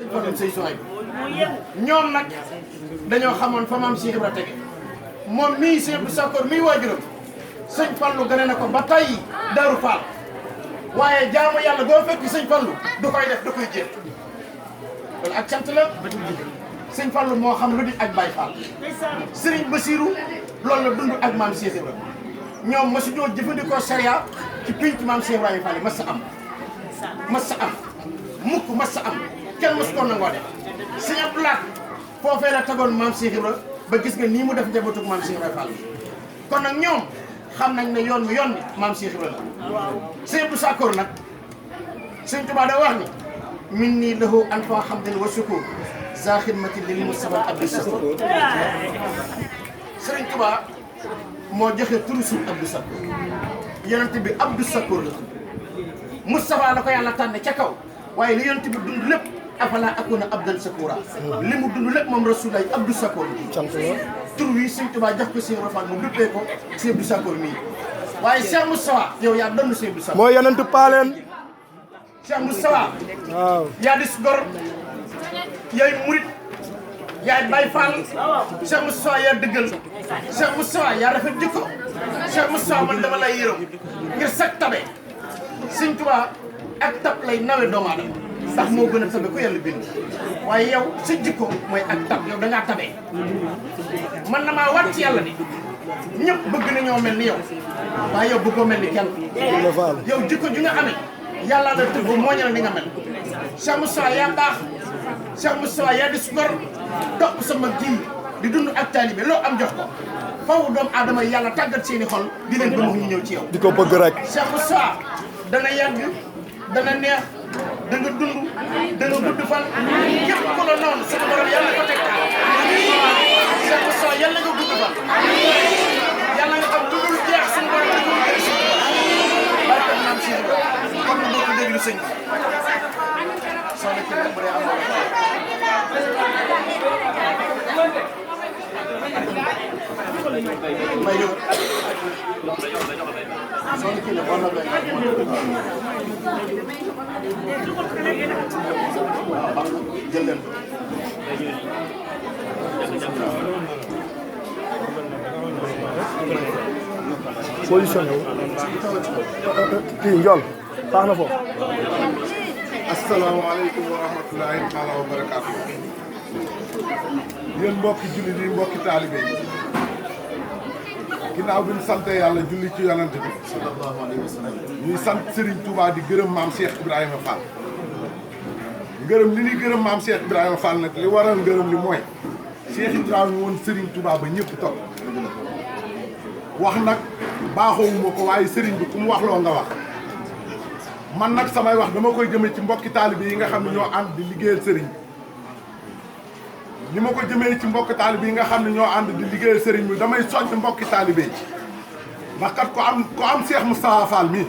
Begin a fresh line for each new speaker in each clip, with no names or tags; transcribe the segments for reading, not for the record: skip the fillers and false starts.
Fallou Sey Soay ñoom nag dañoo xamoon fa maam Cheikh Ibra tege moom mii Sëñ Abdou Sakor mii waajuram sëñ Fallou gane na ko ba tey Daaru Fall waaye jaamu yàlla doo fekk sëñ Fallou du koy def da koy jéem loolu ak cant la sëñ Fallou moo xam lu di ak Baye Fall Serigne Bassirou loolu la dund ak maam Cheikh Ibra ñoom masu ñoo jëfandikoo sariya ci pénc maam Cheikh Ibrahima Fall mas sa am mukk mas sa am kenn mas ko nangoo def sëñ Abdou Lahat foofee la tegoon maam Cheikh Ibra ba gis nga nii mu def njabootug maam Cheikh Ibrahima Fall kon nag ñoom xam nañ ne yoon bi maam Cheikh Ibra la sëñ Abdou Sakor nag sëñ Tuubaa da wax ni min nii lahu an fa hamdin wa sukur za xidmatin lil Mustafa Abdou Sakor sëñ Tuubaa moo joxe turu suuf Abdou Sakor yonent bi Abdou Sakor la Mustafa la ko yàlla tànne ca kaw waaye li yonent bi dund lépp afala akuna abdan sakura li mu dund lépp moom Rasulaay Abdou Sakor tur wi sëñ Tuubaa jox ko Cheikh Rafal mu duppee ko Cheikh Abdou Sakor mii waaye Cheikh Moustapha yow yaa doon Cheikh Abdou Sakor
mooy yonentu paaleen
Cheikh Moustapha
waaw
yaa dis gor yaay murit yaay Baye Fall Cheikh Moustapha yaa dëggal Cheikh Moustapha yaa rafet jikko Cheikh Moustapha man dama lay yërëm ngir sag tabe sëñ Tuubaa ak tab lay nawe doomu aadama ndax moo gën a tabe ku yàlla bind waaye yow sa jikko mooy ak tab yow da ngaa tabee man na maa waat ci yàlla ni ñëpp bëgg na ñoo mel ni yow waaye yow bëggoo mel ni kenn yow jikko ji nga amee yàlla la tëgg moo ñal ni nga mel Cheikh Moustapha yaa baax Cheikh Moustapha yaa dis gor topp sama kii di dund ak taalibe loo am jox ko faw doomu aadama yi yàlla tàggat seeni xol di leen gëm ñu ñëw ci yow
di ko bëgg rek
Cheikh Moustapha dana yàgg dana neex da nga dund da nga gudd fan képp ku la noonu suñu borom yàlla ko teg taal Cheikh Moustapha yàlla nga gudd fan yàlla nga am lu dul jeex suñu borom da ko gën si barke maam Cheikh kon ñu bokk déglu sëñ bi soxna ki nag bu dee am may jóg soxna ki nag war na benn jël leen
positionné wu kii njool baax na foofu
asalaamaaleykum wa rahmatulahi taala wa barakaatu yéen mbokki julli yi mbokki taalibe yi ginnaaw bi ñu sante yàlla julli ci yonent bi sallallahu alayhi wa sallam ñuy sant Serigne Touba di gërëm maam Cheikh Ibrahima Fall ngërëm li ñuy gërëm maam Cheikh Ibrahima Fall nag li waral ngërëm li mooy Cheikh Ibrahima woon Serigne Touba ba ñëpp topp wax nag baaxoowuma ko waaye Serigne bi ku mu wax loo nga wax man nag samay wax dama koy jëmee ci mbokki taalibe yi nga xam ne ñoo ànd di liggéeyal Serigne ni ma ko jëmee ci mbokki taalibe yi nga xam ne ñoo ànd di liggéeyal Serigne bi damay soññ mbokki taalibe yi ndax kat ko am Cheikh Moustapha Fall mii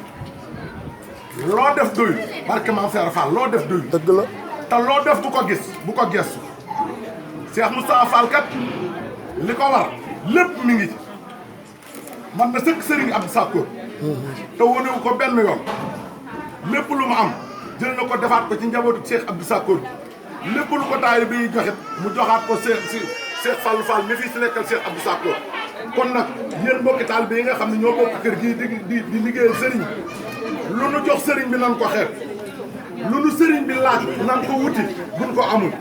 loo def doyul barke maam Cheikh Fall loo def doyul
dëgg la
te loo def bu ko gis bu ko gestu Cheikh Moustapha Fall kat li ko war lépp mi ngi ci man na sëkk Serigne Abdou Sakor te wonewu ko benn yoon lépp lu mu am jël na ko defaat ko ci njabootu Cheikh Abdou Sakor bi lépp lu ko taalibe yi joxit mu joxaat ko Cheikh Fallou Fall mi fii si nekkal Cheikh Abdou Sakor kon nag yéen mbokki taalibe yi nga xam ne ñoo bokk kër gii di liggéeyal Serigne lu nu jox Serigne bi nan ko xeeb lu nu Serigne bi laaj nan ko wuti buñ ko amul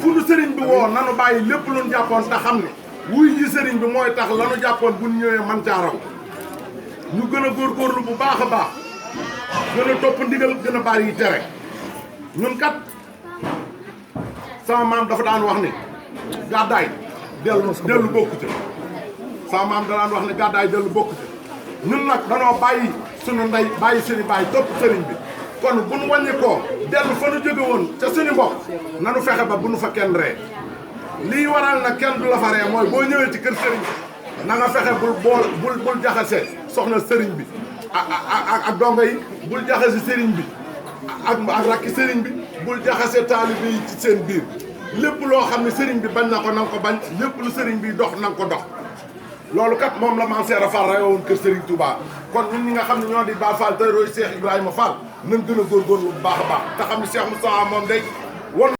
fu nu Serigne bi woo nanu bàyyi lépp lu nu jàppoon te xam ne wuy ji Serigne bi mooy tax lanu jàppoon bu ñu ñëwee man caaraw ñu gën a góorgóorlu bu baax a baax gën a topp ndigal gën a bàyyi tere ñun kat sama maam dafa daan wax ni gàddaay dellu bokku ci sama maam da daan wax ne gàddaay dellu bokku ci ñun nag danoo bàyyi suñu ndey bàyyi suñu bàyyi topp sëriñ bi kon bu nu wàññi koo dellu fa nu jóge woon ca suñu mbokk nanu fexe ba bu nu fa kenn ree lii waral nag kenn du la fa ree mooy boo ñëwee ci kër sëriñ bi na nga fexe bul jaxase soxna sëriñ bi ak dongo yi bul jaxase sëriñ bi ak rakki sëriñ bi bul jaxase taalibe yi ci seen biir lépp loo xam ne sëriñ bi bañ na ko na nga ko bañ lépp lu sëriñ bi dox na nga ko dox loolu kat moom la maam Cheikh Fall rayoon kër Serigne Touba kon ñun ñi nga xam ne ñoo di Baay Fall te roy Cheikh Ibrahima Fall nañ gën a góorgóorlu bu baax a baax te xam ne Cheikh Moustapha moom day won